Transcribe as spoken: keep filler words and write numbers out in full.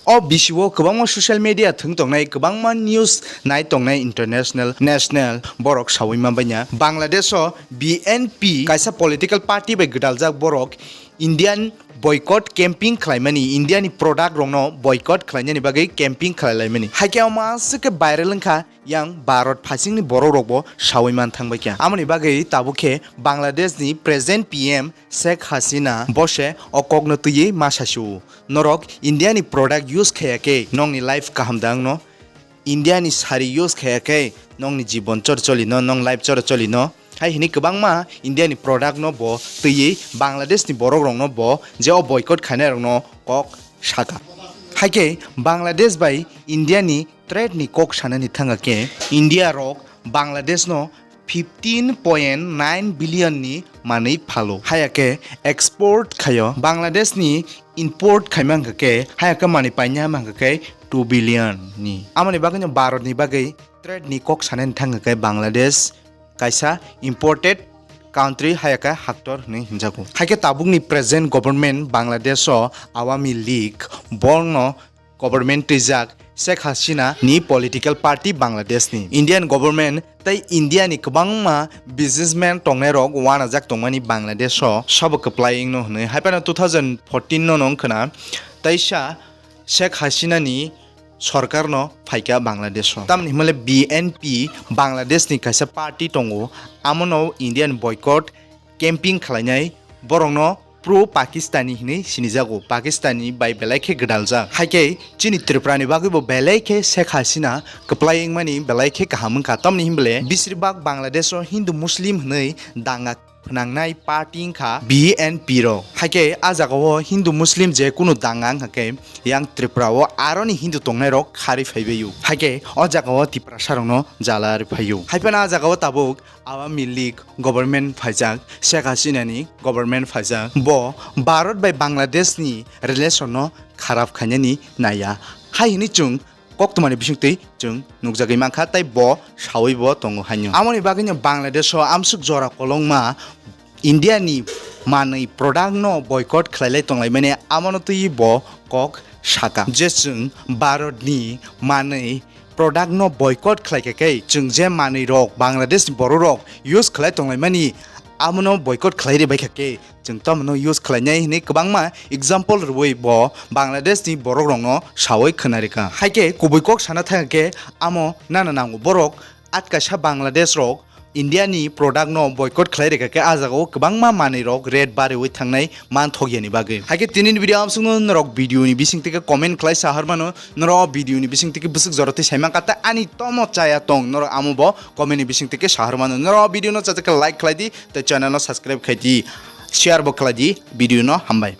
O bisio kwbangma social media thwng tongnai, kwbangma news nai tongnai international, national, borok saui ma banya. Bangladesh o B N P kaisa political party bai gwdaljak borok Indian boycott campaign khlaimani, India ni product rokno boycott khlainani bagwi campaign khlailaimani. Haikhe omo aswk khe viral wngkha yang Bharat phaisingni borok rokbo saui man thangbaikha. Amoni bagwi tabuk khe Bangladesh ni present P M Sheikh Hasina bo se o kokno twiwi ma sasio, "Norok India ni product use khaya khe nongni life kaham da wngno? India ni sari use khaya khe nongni jibon chor choli no, nong life chor choli no?" Hai hini kwbangma India ni product no bo twiwi Bangladesh ni borok rok no bo je o boycott khainai rok no kok saka. Haikhe Bangladesh bai India ni trade ni kok sanani thanga khe India rok Bangladesh no fifteen point nine billion ni manwi phalo. Haya khe export khaio. Bangladesh ni import khaima hwnkha khe, haya khe manwi paina hwnkha khe two billion ni. Amoni bagwi no Bharat ni bagwi trade ni kok sanani thangkha khe Bangladesh kaisa imported country, haya khe haktor hinwi hinjago. Haikhe tabukni present government Bangladesh o Awami League borno government twijak Sheikh Hasina ni political party Bangladesh ni. Indian government tei India ni kwbangma businessman tongnai rok wanajak tongmani Bangladesh o sabo kwplai wngno hwnwi. Haipano two thousand fourteen no nong khna teisa Sheikh Hasina ni sorkar no phaikha Bangladesh o. Tamni himale B N P Bangladesh ni kaisa party tongo, amono Indian boycott camping khlainai borokno pro Pakistani hinwi sinijago, Pakistani bai belai khe gwdaljak. Haikhe chini Tripura ni bagwi bo belai khe Sheikh Hasina kwplai wngmani belai khe kaham wngkha, tamni himbole bisir bak Bangladesh o Hindu Muslim hinwi danga phnangnai party wngkha B N P rok. Haikhe a jagao Hindu Muslim je kunu danga wngkha khe yang Tripura o aroni Hindu tongnai rok kharwi phaibaio. Haikhe o jagao Tiprasa rokno jala rwphaio. Haiphano a jagao tabuk Awami League government phaijak, Sheikh Hasina ni government phaijak, bo Bharat bai Bangladesh ni relation no kharap khainani naiya. Hai hwnwi chwng koktwmani bisingtwi chwng nukjagwi mankha, tei bo saui bo tongo haino. Amoni bagwino Bangladesh o amsuk jora kolokma India ni manwi product no boycott khlailai tonglaimani, amono twiwi bo kok saka je chwng Bharat ni manwi product no boycott khlaikha khe, chwng je manwi rok Bangladesh ni borok rok use khlai tonglaimani, amono boycott khlai ri baikha khe, chwng tamo no use khlainai hinwi kwbangma example rwui bo Bangladesh ni borok rok no saui khwnarikha. Haikhe kubui kok sana thangkhe amo nana nango, borok atkasa Bangladesh rok India ni product no boycott khlai rikha khe, a jagao kwbangma manwi rok rate bariui thangnai manthok yani bagwi. Haikhe tini ni video amsukno norok video ni bising tike comment khlai sahar mano, norok video ni bising tike bwswk jora twi saimang kata ani tomo chaya tong, norok amo bo comment ni bising tike sahar mano. Norok video no chajak khe like khlai di, tei channel no subscribe khai di, share bo khlai di video no, hambai.